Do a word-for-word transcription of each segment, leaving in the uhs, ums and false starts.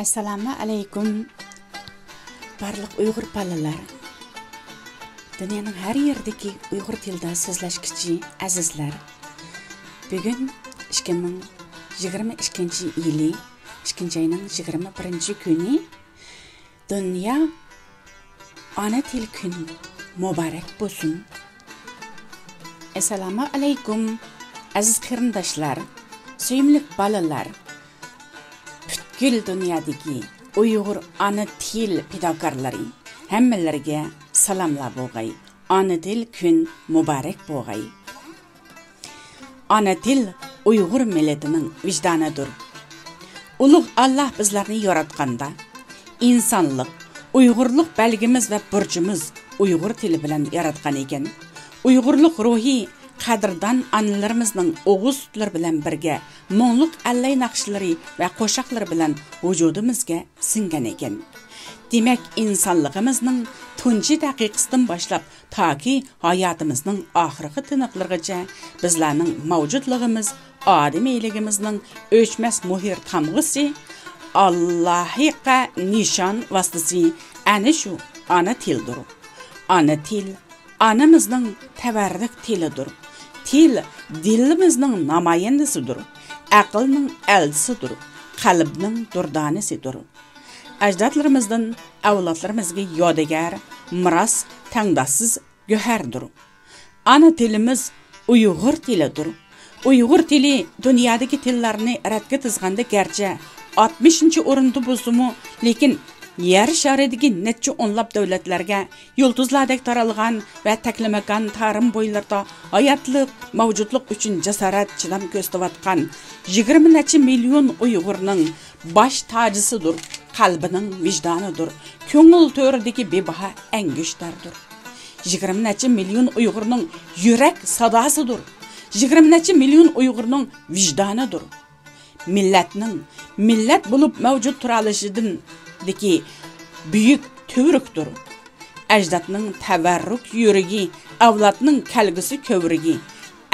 ئەسسالامۇ ئەلەيكۇم، بارلىق ئۇيغۇر بالىلار، دۇنيانىڭ ھەر يېرىدىكى ئۇيغۇر تىلىدا سۆزلەشكۈچى ئەزىزلەر. بۈگۈن ئىككى مىڭ يىگىرمە ئىككىنچى يىلى ئىككىنچى ئاينىڭ يىگىرمە بىرىنچى كۈنى. دۇنيا ئانا تىل كۈنى مۇبارەك بولسۇن. ئەسسالامۇ ئەلەيكۇم، ئەزىز قېرىنداشلار، سۆيۈملۈك بالىلار، پۈتكۈل دۇنيادىكى ئۇيغۇر ئانا تىل پىداكارلىرى، ھەممىلىرىگە سالاملار بولغاي. ئانا تىل كۈن مۇبارەك بولغاي. ئانا تىل ئۇيغۇر مىللىتىنىڭ ۋىجدانىدۇر. ئۇلۇغ ئاللاھ بىزلەرنى ياراتقاندا، ئىنسانلىق، ئۇيغۇرلۇق بەلگىمىز ۋە بۇرچىمىز ئۇيغۇر تىلى بىلەن ياراتقان ئىكەن. ئۇيغۇرلۇق روھى قەدىردان ئانىلىرىمىزنىڭ ئوغۇز سۈتلىرى بىلەن بىرگە مۇڭلۇق ئەللەي ناخشىلىرى ۋە قوشاقلىرى بىلەن ۋۇجۇدىمىزگە سىڭگەن ئىكەن. دېمەك، ئىنسانلىقىمىزنىڭ تۇنجى دەقىقىسىدىن باشلاپ تاكى ھاياتىمىزنىڭ ئاخىرقى تىنىقلىرىغىچە بىزلەرنىڭ مەۋجۇتلۇقىمىز، ئادىمىيلىكىمىزنىڭ ئۆچمەس مۆھۈر تامغىسى، ئالاھىدە نىشان ۋاسىتىسى ئەنە شۇ ئانا تىلدۇر. ئانا تىل ئانىمىزنىڭ تەۋەررۈك تىلىدۇر. تىل دىلىمىزنىڭ نامايەندىسىدۇر. ئەقىلنىڭ ئەلچىسىدۇر. قەلبنىڭ دۇردانىسىدۇر. ئەجدادلىرىمىزدىن ئەۋلادلىرىمىزگە يادىگار مىراس، تەڭداشسىز گۆھەردۇر. ئانا تىلىمىز ئۇيغۇر تىلىدۇر. ئۇيغۇر تىلى دۇنيادىكى تىللارنى رەتكە تىزغاندا گەرچە ئاتمىشىنچى ئورۇندا بولسىمۇ، لېكىن يەر شارىدىكى نەچچە ئونلاپ دۆلەتلەرگە يۇلتۇزلاردەك تارالغان ۋە تەكلىماكان تارىم بويلىرىدا ھاياتلىق، مەۋجۇتلۇق ئۈچۈن جاسارەت، چىدام كۆرسىتىۋاتقان يىگىرمە نەچچە مىليون ئۇيغۇرنىڭ باش تاجىسىدۇر، قەلبىنىڭ ۋىجدانىدۇر، كۆڭۈل تۆرىدىكى بىباھا ئەڭگۈشتەردۇر. يىگىرمە نەچچە مىليون ئۇيغۇرنىڭ يۈرەك ساداسىدۇر. يىگىرمە نەچچە مىليون ئۇيغۇرنىڭ ۋىجدانىدۇر. مىللەتنىڭ مىللەت بولۇپ مەۋجۇت تۇرالىشىدىكى بۈيۈك تۈۋرۈكتۇر. ئەجدادنىڭ تەۋەررۈك يۈرىكى، ئەۋلادنىڭ كەلگۈسى كۆۋرۈكى،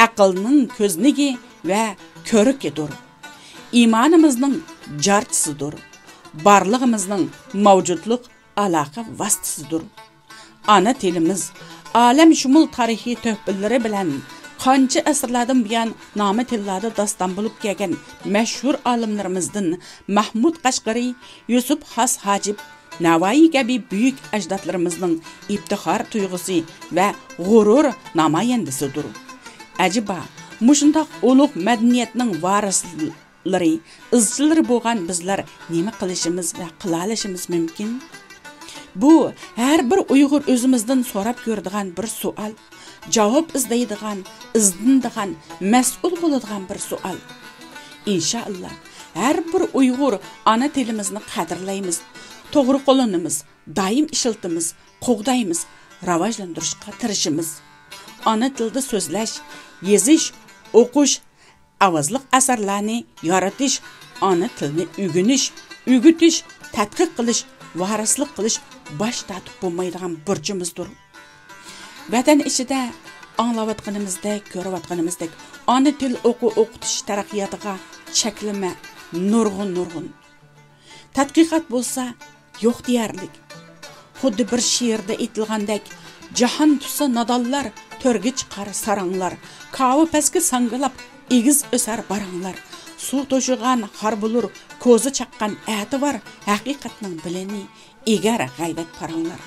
ئەقىلنىڭ كۆزنىكى ۋە كۆرۈكىدۇر. ئىمانىمىزنىڭ جارچىسىدۇر. بارلىقىمىزنىڭ مەۋجۇتلۇق ئالاقە ۋاسىتىسىدۇر. ئانا تىلىمىز ئالەمشۇمۇل تارىخىي تۆھپىلىرى بىلەن قانچە ئەسىرلەردىن بۇيان نامى تىللاردا داستان بولۇپ كەلگەن مەشھۇر ئالىملىرىمىزدىن مەھمۇد قەشقىرى، يۈسۈپ خاس ھاجىپ، نەۋائى كەبى بۈيۈك ئەجدادلىرىمىزنىڭ ئىپتىخار تۇيغۇسى ۋە غۇرۇر نامايەندىسىدۇر. ئەجەبا، مۇشۇنداق ئۇلۇغ مەدەنىيەتنىڭ ۋارىسلىرى، ئىزچىللىرى بولغان بىزلەر نېمە قىلىشىمىز ۋە قىلالىشىمىز مۇمكىن؟ بۇ ھەر بىر ئۇيغۇر ئۆزىمىزدىن سوراپ كۆرىدىغان بىر سوئال. جاۋاب ئىزدەيدىغان، ئىزدىنىدىغان، مەسئۇل بولىدىغان بىر سوئال. ئىنشائاللا، ھەر بىر ئۇيغۇر ئانا تىلىمىزنى قەدىرلەيمىز، توغرا قوللىنىمىز، دائىم ئىشلىتىمىز، قوغدايمىز، راۋاجلاندۇرۇشقا تىرىشىمىز. ئانا تىلدا سۆزلەش، يېزىش، ئوقۇش، ئاۋازلىق ئەسەرلەرنى يارىتىش، ئانا تىلنى ئۆگىنىش، ئۆگىتىش، تەتقىق قىلىش، ۋارىسلىق قىلىش باش تارتىپ بولمايدىغان بۇرچىمىزدۇر. ۋەتەن ئىچىدە ئاڭلاۋاتقىنىمىزدەك، كۆرۈۋاتقىنىمىزدەك، ئانا تىل ئوقۇ ئوقۇتۇش تەرەققىياتىغا چەكلىمە نۇرغۇن، نۇرغۇن. تەتقىقات بولسا يوق دېيەرلىك. خۇددى بىر شېئىردا ئېيتىلغاندەك، جاھان تۇتسا نادانلار، تۆرگە چىقار ساراڭلار. كاۋىپەسكە ساڭگىلاپ، ئېگىز ئۆسەر باراڭلار. سۇ توشۇغان خار بولۇر، كوزا چاققان ئەتىۋار، ھەقىقەتنىڭ بىلىنى ئېگەر غەيۋەت پاراڭلار.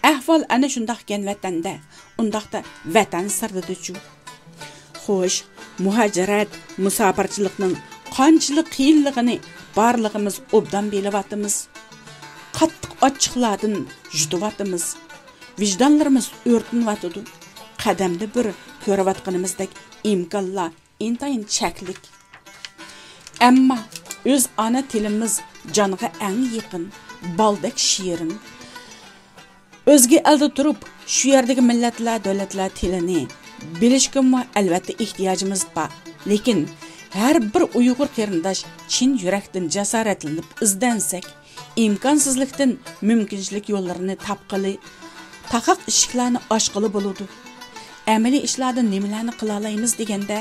ئەھۋال ئەنە شۇنداقكەن ۋەتەندە، ئۇنداقتا ۋەتەن سىرتىدىچۇ؟ خوش، مۇھاجىرەت، مۇساپىرچىلىقنىڭ قانچىلىك قىيىنلىقىنى بارلىقىمىز ئوبدان بىلىۋاتىمىز. قاتتىق ئاچچىقلاردىن يۇتۇۋاتىمىز. ۋىجدانلىرىمىز ئۆرتىنىۋاتىدۇ. قەدەمدە بىر كۆرۈۋاتقىنىمىزدەك ئىمكانلار ئىنتايىن چەكلىك. ئەمما ئۆز ئانا تىلىمىز جانغا ئەڭ يېقىن، بالدەك شېرىن. ئۆزگە ئەلدە تۇرۇپ، شۇ يەردىكى مىللەتلەر، دۆلەتلەر تىلىنى بىلىشكىمۇ ئەلۋەتتە ئېھتىياجىمىز بار. لېكىن ھەر بىر ئۇيغۇر قېرىنداش چىن يۈرەكتىن جاسارەتلىنىپ ئىزدەنسەك، ئىمكانسىزلىقتىن مۇمكىنچىلىك يوللىرىنى تاپقىلى، تاقاق ئىشىكلەرنى ئاچقىلى بولىدۇ. ئەمەلىي ئىشلاردا نېمىلەرنى قىلالايمىز دېگەندە،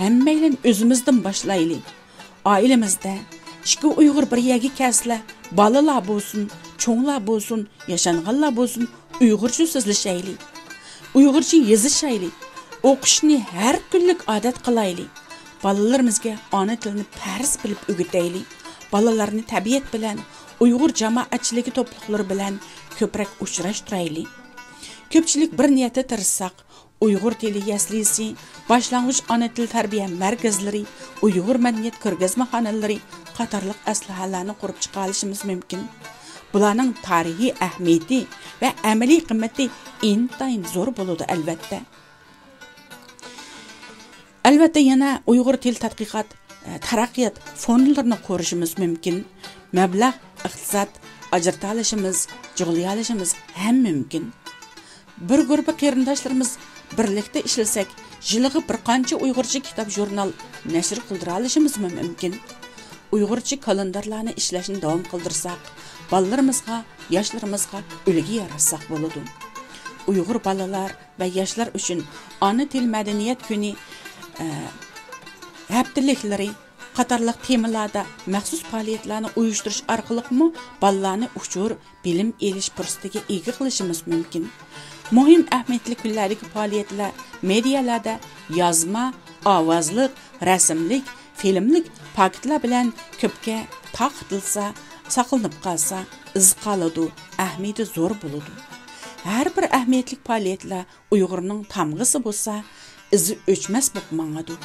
ھەممەيلەن ئۆزىمىزدىن باشلايلى. ئائىلىمىزدە، ئىككى ئۇيغۇر بىر يەرگە كەلسىلە، بالىلار بولسۇن، چوڭلار بولسۇن، ياشانغانلار بولسۇن، ئۇيغۇرچە سۆزلىشەيلى. ئۇيغۇرچە يېزىشايلى. ئوقۇشنى ھەر كۈنلۈك ئادەت قىلايلى. بالىلىرىمىزگە ئانا تىلنى پەرز بىلىپ ئۆگىتەيلى. بالىلارنى تەبىئەت بىلەن، ئۇيغۇر جامائەتچىلىكى توپلۇقلىرى بىلەن كۆپرەك ئۇچراشتۇرايلى. كۆپچىلىك بىر نىيەتتە تىرىشساق، ئۇيغۇر تىلى يەسلىسى، باشلانغۇچ ئانا تىل تەربىيە مەركەزلىرى، ئۇيغۇر مەدەنىيەت كۆرگەزمىخانىلىرى قاتارلىق ئەسلىھەلەرنى قۇرۇپ چىقالىشىمىز مۇمكىن. بۇلارنىڭ تارىخىي ئەھمىيىتى ۋە ئەمەلىي قىممىتى ئىنتايىن زور بولىدۇ، ئەلۋەتتە. ئەلۋەتتە، يەنە ئۇيغۇر تىل تەتقىقات، ئە، تەرەققىيات فوندلىرىنى قۇرۇشىمىز مۇمكىن. مەبلەغ، ئىقتىساد ئاجرىتالىشىمىز، جۇغلىيالىشىمىز ھەم مۇمكىن. بىر گۇرۇپپا قېرىنداشلىرىمىز بىرلىكتە ئىشلىسەك، يىلىغا بىر قانچە ئۇيغۇرچە كىتاب، ژۇرنال نەشر قىلدۇرالىشىمىزمۇ مۇمكىن. ئۇيغۇرچە كالېندارلارنى ئىشلەشنى داۋام قىلدۇرساق، بالىلىرىمىزغا، ياشلىرىمىزغا ئۈلگە ياراتساق بولىدۇ. ئۇيغۇر بالىلار ۋە ياشلار ئۈچۈن ئانا تىل مەدەنىيەت كۈنى، ئە، ھەپتىلىكلىرى قاتارلىق تېمىلاردا مەخسۇس پائالىيەتلەرنى ئۇيۇشتۇرۇش ئارقىلىقمۇ بالىلارنى ئۇچۇر، بىلىم ئېلىش پۇرسىتىگە ئىگە قىلىشىمىز مۇمكىن. مۇھىم ئەھمىيەتلىك كۈنلەردىكى پائالىيەتلەر مېدىيەلەردە يازما، ئاۋازلىق، رەسىملىك، فىلىملىك پاكىتلار بىلەن كۆپكە تارقىتىلسا، ساقلىنىپ قالسا، ئىز قالىدۇ، ئەھمىيىتى زور بولىدۇ. ھەر بىر ئەھمىيەتلىك پائالىيەتلەر ئۇيغۇرنىڭ تامغىسى بولسا، ئىزى ئۆچمەس بولۇپ ماڭىدۇ.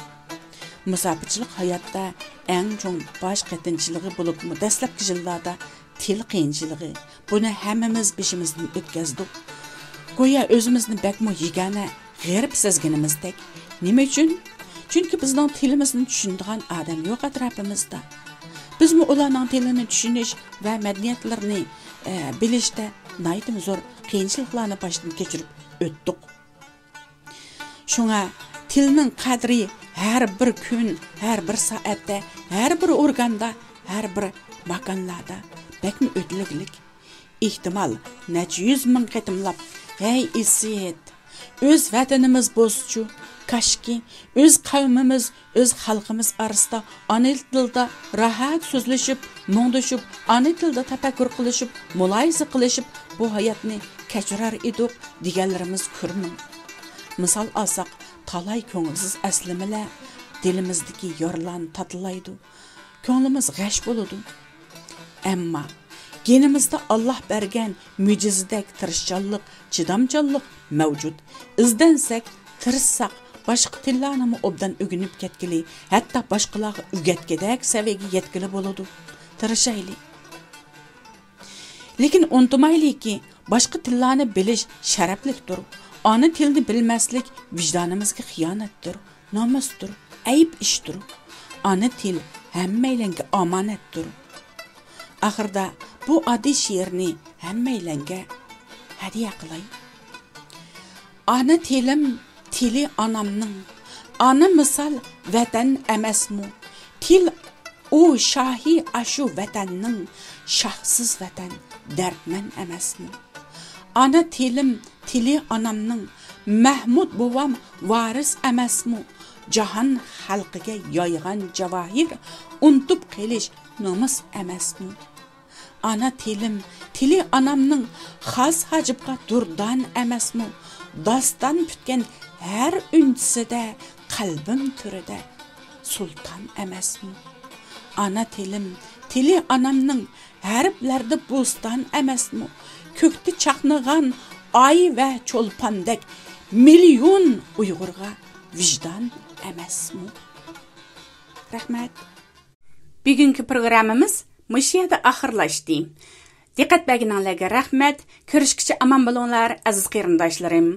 مۇساپىرچىلىق ھاياتتا ئەڭ چوڭ باش قېتىنچىلىقى بولۇپمۇ، دەسلەپكى يىللاردا تىل قىيىنچىلىقى. بۇنى ھەممىمىز بېشىمىزدىن ئۆتكەزدۇق. گويا ئۆزىمىزنى بەكمۇ يېگانە، غېرىب سەزگىنىمىزدەك. نېمە ئۈچۈن؟ چۈنكى بىزنىڭ تىلىمىزنى چۈشىنىدىغان ئادەم يوق ئەتراپىمىزدا. بىزمۇ ئۇلارنىڭ تىلىنى چۈشىنىش ۋە مەدەنىيەتلىرىنى، ئە، بىلىشتە ناھايىتىمۇ زور قىيىنچىلىقلارنى باشتىن كەچۈرۈپ ئۆتتۇق. شۇڭا تىلنىڭ قەدرى ھەر بىر كۈن، ھەر بىر سائەتتە، ھەر بىر ئورگاندا، ھەر بىر ماكانلاردا بەكمۇ ئۆتۈلگۈلۈك. ئېھتىمال، نەچچە يۈز مىڭ قېتىملاپ، ھەي ئىسىت، ئۆز ۋەتىنىمىز بولسىچۇ، كاشكى، ئۆز قەۋمىمىز، ئۆز خەلقىمىز ئارىسىدا ئانا تىلدا راھەت سۆزلىشىپ، مۇڭدىشىپ، ئانا تىلدا تەپەككۇر قىلىشىپ، مۇلاھىزە قىلىشىپ، بۇ ھاياتنى كەچۈرەر ئىدۇق دېگەنلىرىمىز كۆرمىڭ. مىسال ئالساق، تالاي كۆڭۈلسىز ئەسلىمىلەر دىلىمىزدىكى يارىلارنى تاتىلايدۇ. كۆڭلىمىز غەش بولىدۇ. ئەمما گېنىمىزدە ئاللاھ بەرگەن مۆجىزىدەك تىرىشچانلىق، چىدامچانلىق مەۋجۇت. ئىزدەنسەك، تىرىشساق، باشقا تىللارنىمۇ ئوبدان ئۆگىنىپ كەتكىلى، ھەتتا باشقىلارغا ئۆگەتكۈدەك سەۋىيەگە يەتكىلى بولىدۇ. تىرىشايلى. لېكىن ئۇنتۇمايلىكى، باشقا تىللارنى بىلىش شەرەپلىكتۇر. ئانا تىلنى بىلمەسلىك ۋىجدانىمىزغا خىيانەتتۇر، نامۇستۇر، ئەيىب ئىشتۇر. ئانا تىل ھەممەيلەنگە ئامانەتتۇر. ئاخىرىدا بۇ ئاددىي شېئىرنى ھەممەيلەنگە ھەدىيە قىلاي. ئانا تىلىم، تىلى ئانامنىڭ، ئانا مىسال ۋەتەن ئەمەسمۇ؟ تىل ئۇ شاھى ئاشۇ ۋەتەننىڭ، شاھسىز ۋەتەن دەردمەن ئەمەسمۇ؟ ئانا تىلىم، تىلى ئانامنىڭ، مەھمۇد بوۋام ۋارىس ئەمەسمۇ؟ جاھان خەلقىگە يايغان جاۋاھىر، ئۇنتۇپ قېلىش نومۇس ئەمەسمۇ؟ ئانا تىلىم، تىلى ئانامنىڭ، خاس ھاجىپقا دۇردان ئەمەسمۇ؟ داستان پۈتكەن ھەر ئۈنچىسىدە، قەلبىم تۆرىدە سۇلتان ئەمەسمۇ؟ ئانا تىلىم، تىلى ئانامنىڭ، ھەرپلەردە بوستان ئەمەسمۇ؟ كۆكتە چاقنىغان ئاي ۋە چولپاندەك مىليون ئۇيغۇرغا ۋىجدان ئەمەسمۇ؟ رەھمەت. بۈگۈنكى پروگراممىمىز مۇشۇ يەردە ئاخىرلاشتى. دىققەت بەرگىنىڭلارغا رەھمەت. كۆرۈشكىچە ئامان بولۇڭلار، ئەزىز قېرىنداشلىرىم.